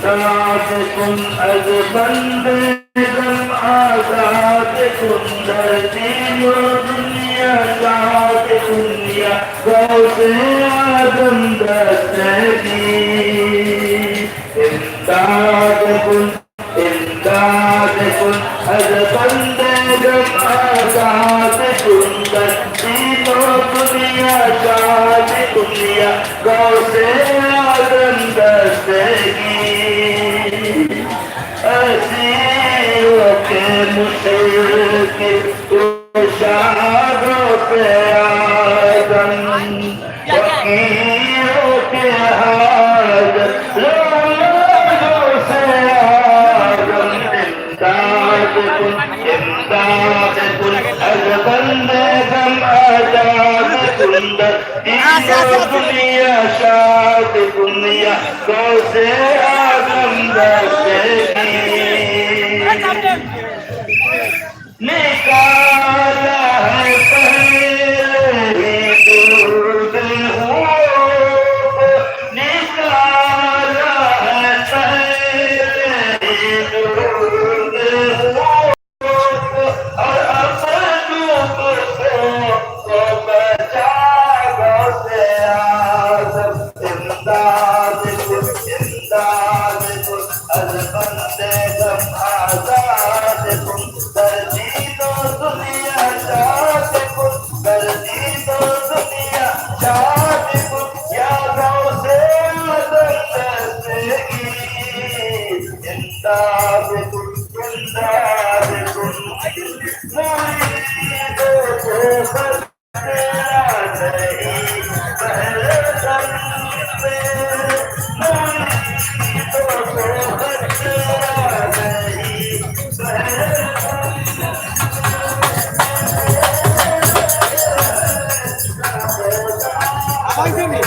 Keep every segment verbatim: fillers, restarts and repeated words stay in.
امداد کن از بند غم آزاد کن، در دین و دنیا شاد کن، یا غوث اعظم دستگیر. امداد کن، امداد کن، از بند غم آزاد کن، در دین و دنیا شاد کن، یا غوث اعظم دستگیر. اسیروں کے مشکل، کشادوں کے آدم، فقیروں کے حاجت، لولا غوث اعظم. امداد کن، امداد کن، از بند غم آزاد کن، در دین و دنیا شاد کن، یا غوث اعظم دستگیر. نکالا ہے پہلے ہی درد ہوں، نکالا ہے پہلے ہی درد ہوں. اور اپنوں کو تو بچا غوث اعظم. امداد کن، امداد کن، از بند غم آزاد کن، در دین و دنیا شاد کن، در دین و دنیا شاد کن، یا غوث اعظم دستگیر. امداد کن، امداد کن، مریدوں کو خطرہ نہیں بحر غم میں، مریدوں کو خطرہ نہیں بحر غم میں.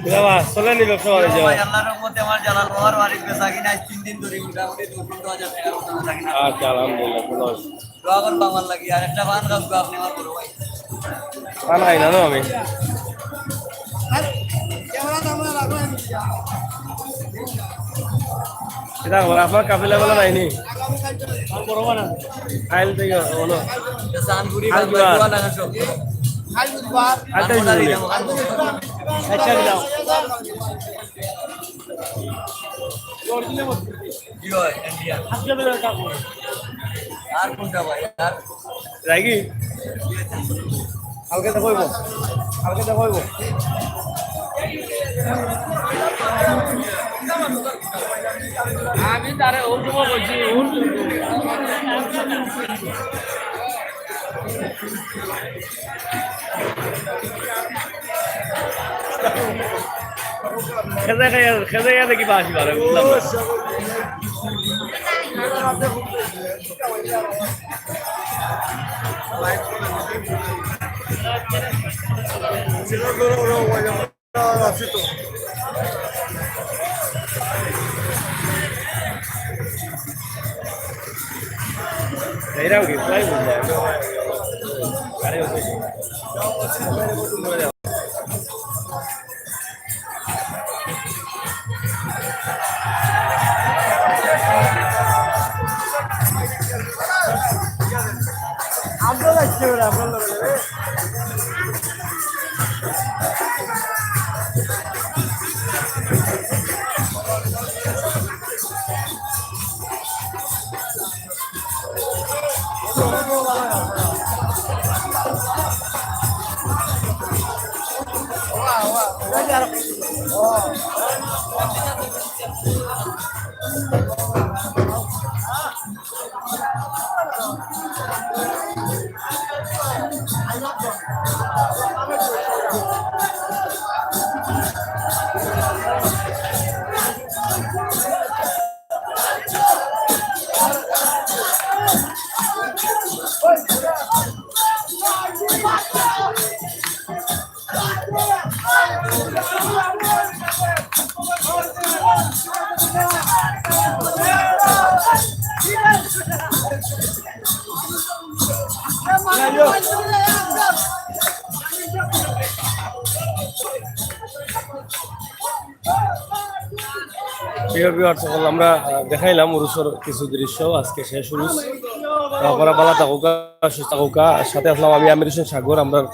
কিরা বা, চলেনি ব্যবসা বাণিজ্য? ভাই, আল্লাহর রহমতে আমার জালাল বাবার বাড়ির বেচা কিনা আজ তিন দিন ধরে মোটামুটি দুই তিন হাজার টাকার মতো বেচা কিনা। আচ্ছা, আলহামদুলিল্লাহ, ভালো আছে। দোয়া করবা আমার লাগি। আর একটা পান খাও, আপনি আমার বড় ভাই। পান খাই না, না আমি। এটা আবার আপনার কাফেলা বলা নাইনি? আইল থেকে, বলো। জানপুরি আইল বাজার, কিবা? দোয়া লাগা সব। আঠাইশ বলে। আচ্ছা, দাও। জি হয়, ইন্ডিয়ান। আর কোনটা ভাই? আর রাগি? কালকে দেখা হইব, কালকে দেখা হইব। আমি তারে ওর সময় বলছি, ওর খেজা খাইয়া, খেজা খাইয়া দেখি বাঁশি বাড়ে, বুঝলাম না। এরাও কি প্রায় বুঝে? আরে, ওকে। প্রিয় ভিউয়ার্স, সকল আমরা, আহ, দেখাইলাম উরুসর কিছু দৃশ্য। আজকে শেষ উরুস। আপনারা ভালা থাকুকা, সুস্থ থাকুকা। আর সাথে আসলাম আমি আমির হোসেন সাগর। আমরা, আহ,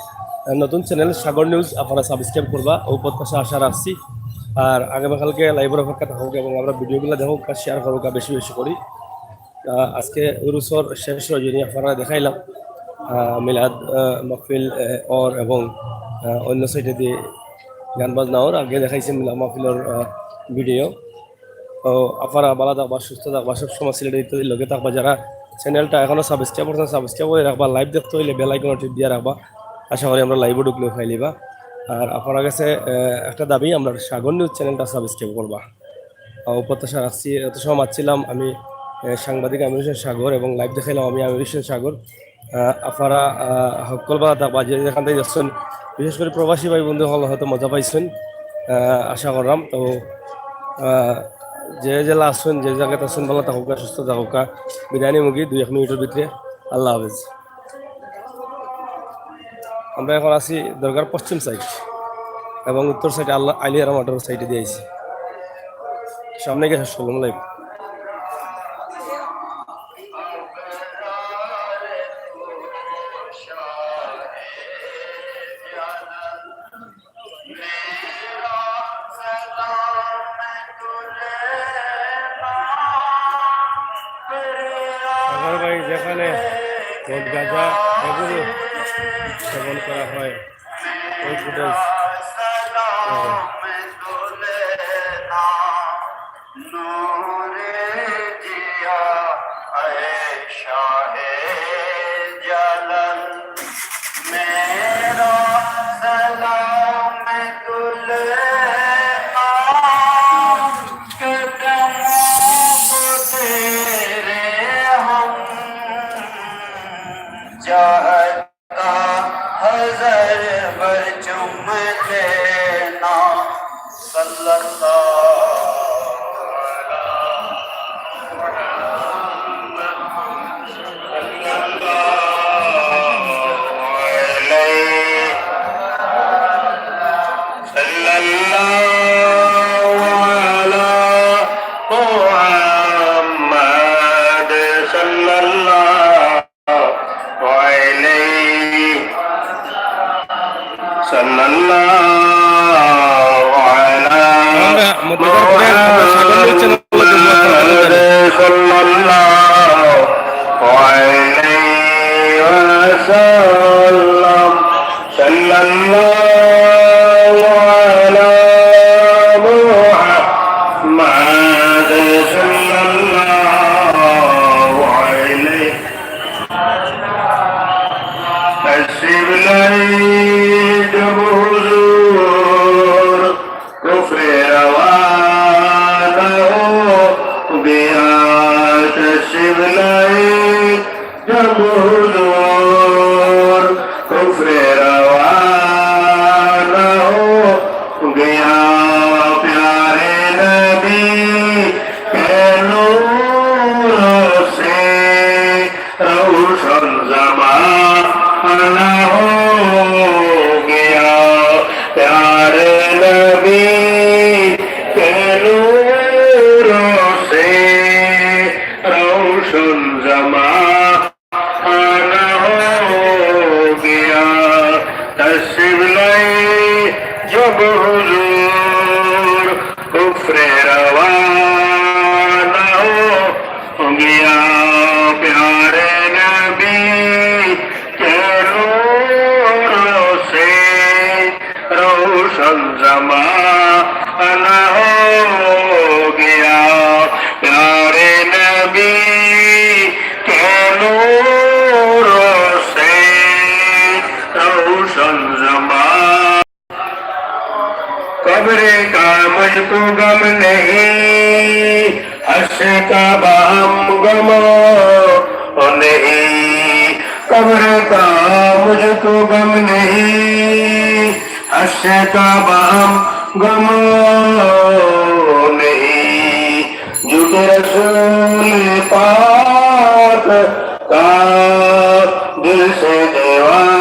নতুন চ্যানেল সাগর নিউজ আপনারা সাবস্ক্রাইব করবা, ও প্রত্যাশা আশা রাখছি। আর আগামীকালকে লাইভর অপেক্ষা থাকুক এবং আমরা ভিডিওগুলা দেখুকা, শেয়ার করুকা বেশি বেশি করি। আহ, আজকে উরুসর শেষ রজনী আপনারা দেখাইলাম, আহ, মিলাদ, আহ, মাহফিল, আহ, অর এবং, আহ, অন্য সাইডে দিয়ে গান বাজনা অর। আগে দেখাইছি মিলাদ মাহফিলর, আহ, ভিডিও। তো আপনারা ভালা থাকবা, সুস্থ থাকবা, সবসময় সিলেটি ইত্যাদির লগে থাকবা। যারা চ্যানেলটা এখনো সাবস্ক্রাইব করছেন, সাবস্ক্রাইব করি রাখবা। লাইভ দেখতে হইলে বেল আইকন টিপ দিয়া রাখবা। আশা করি আমরা লাইভও ঢুকলেও পাইলিবা। আর আপনারা গেছে, আহ, একটা দাবি, আমরা সাগর নিউজ চ্যানেলটা সাবস্ক্রাইব করবা। আহ, প্রত্যাশা রাখছি। এত সময় মাতছিলাম আমি, আহ, সাংবাদিক আমির হোসেন সাগর এবং লাইভ দেখাইলাম আমি আমির হোসেন সাগর। আহ, আপনারা, আহ, হক্কল ভালা থাকবা, যে যেখান থেকে যাচ্ছেন, বিশেষ করে প্রবাসী ভাই বন্ধু হল হয়তো মজা পাইছেন, আহ, আশা করলাম। তো, আহ, যে জেলা আছেন, যে জায়গাতে আছেন, ভালা থাকুকা, সুস্থ থাকুকা। বিদায় নিমুগি দুই এক মিনিটের ভিতরে। আল্লাহ হাফেজ। আমরা এখন আছি দরগার পশ্চিম সাইড এবং উত্তর সাইডে আল্লাহ আলিয়ারা মাঠের সাইডে দিয়ে আইছি। সামনে গিয়ে শেষ করলাম লাইভ। সাগর ভাই, যেখানে মদ গাঁজা এগুলো সেবন করা হয়, ওই ফুটেজ। نور ضیا اے شاہ جلال، میرا سلام تجھے، قدموں کو تیرے ہم چاہتا حضر بر چم لینا۔ صلی اللہ علیہ، صلی اللہ علی محمد، صلی اللہ علیہ۔ فنا ہو گیا پیارے نبی کے نور سے روشن زمانہ۔ قبر کا مجھ کو غم نہیں، حشر کا باہم غم نہیں۔ قبر کا مجھ کو غم نہیں، حشر کا باہم غم نہیں۔ جو کہ رسول پاک کا دل سے دیوانہ